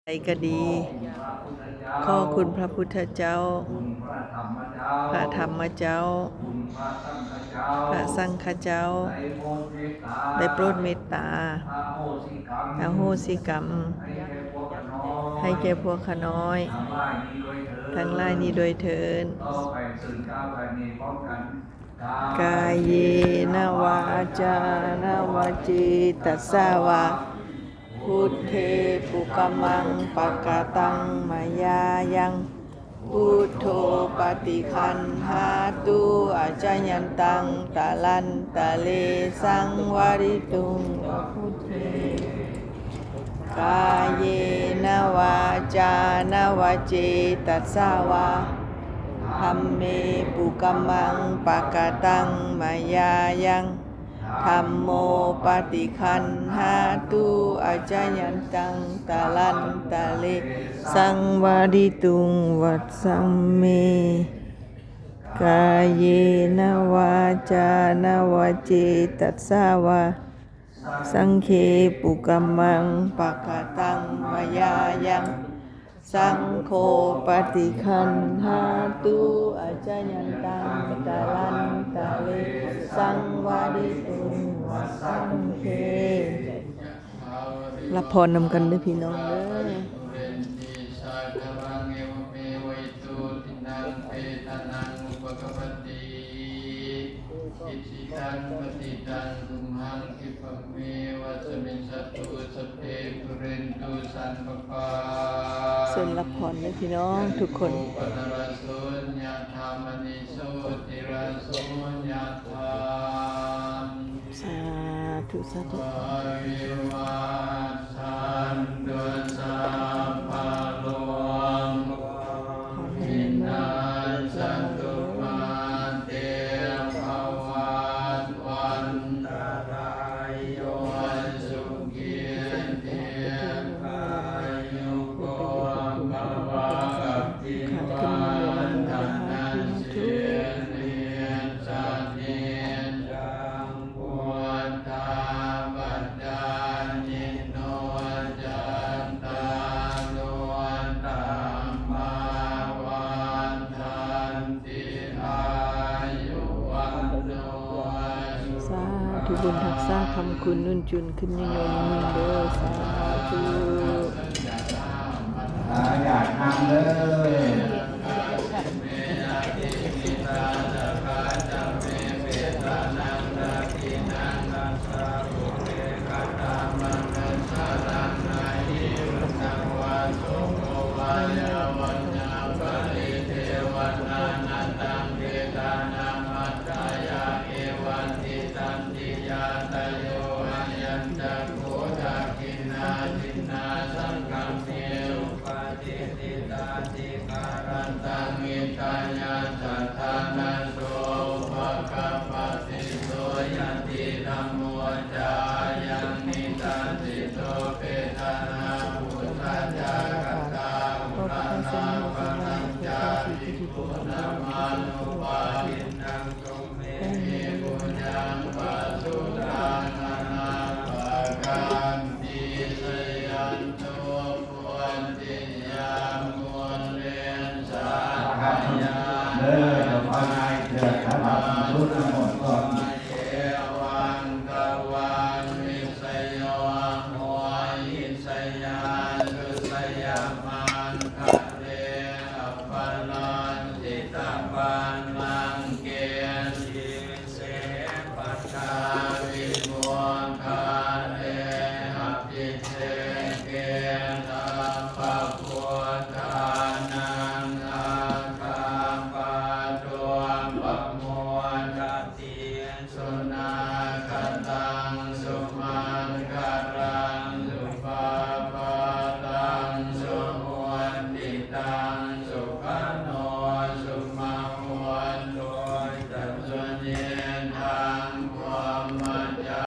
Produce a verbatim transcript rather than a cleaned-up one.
ใดก็ดี ขอคุณพระพุทธเจ้า พระธรรมเจ้า พระสังฆเจ้า ได้โปรดเมตตา อโหสิกรรม ให้แก่พวกข้าน้อย ทั้งหลายนี้ด้วยเทอญ Kāyena vācāya va cetasā vā, buddhe kukammaṃ pakataṃ mayā yaṃ, buddho paṭiggaṇhātu accayantaṃ, kālantare saṃvarituṃ va buddhe. Kāyena vācāya va cetasā vā, dhamme kukammaṃ pakataṃ mayā yaṃ, dhammo paṭiggaṇhātu accayantaṃ, kālantare saṃvarituṃ va dhamme. Kāyena vācāya va cetasā vā, saṅghe kukammaṃ pakataṃ mayā yaṃ, saṅgho paṭiggaṇhātu accayantaṃ, kālantare saṃvarituṃ va saṅghe. รับพรนำกันเด้อพี่น้องเด้อ Icchitaṃ patthitaṃ tumhaṃ khippameva samijjhatu, sabbe pūrentu saṅkappā, เชิญรับพรเลยพี่น้องทุกคน cando paṇṇaraso yathā, maṇi jotiraso yathā. สาธุ สาธุ Vivajjantu sabbarogo vinassantu, mā te bhavatvantarāyo, sukhī dīghāyuko bhava. Abhivādanasīlissa niccaṃ vuḍḍhāpacāyino, cattāro dhammā vaḍḍhanti, āyu vaṇṇo สาธุ บุญรักษาคำคุณนุ่นจุนขึ้นยงยงยิ่งเด้อ สาธุ สาธุ อย่าทำเลย ขอพระพุทธเจ้าทรงมีพระคุณ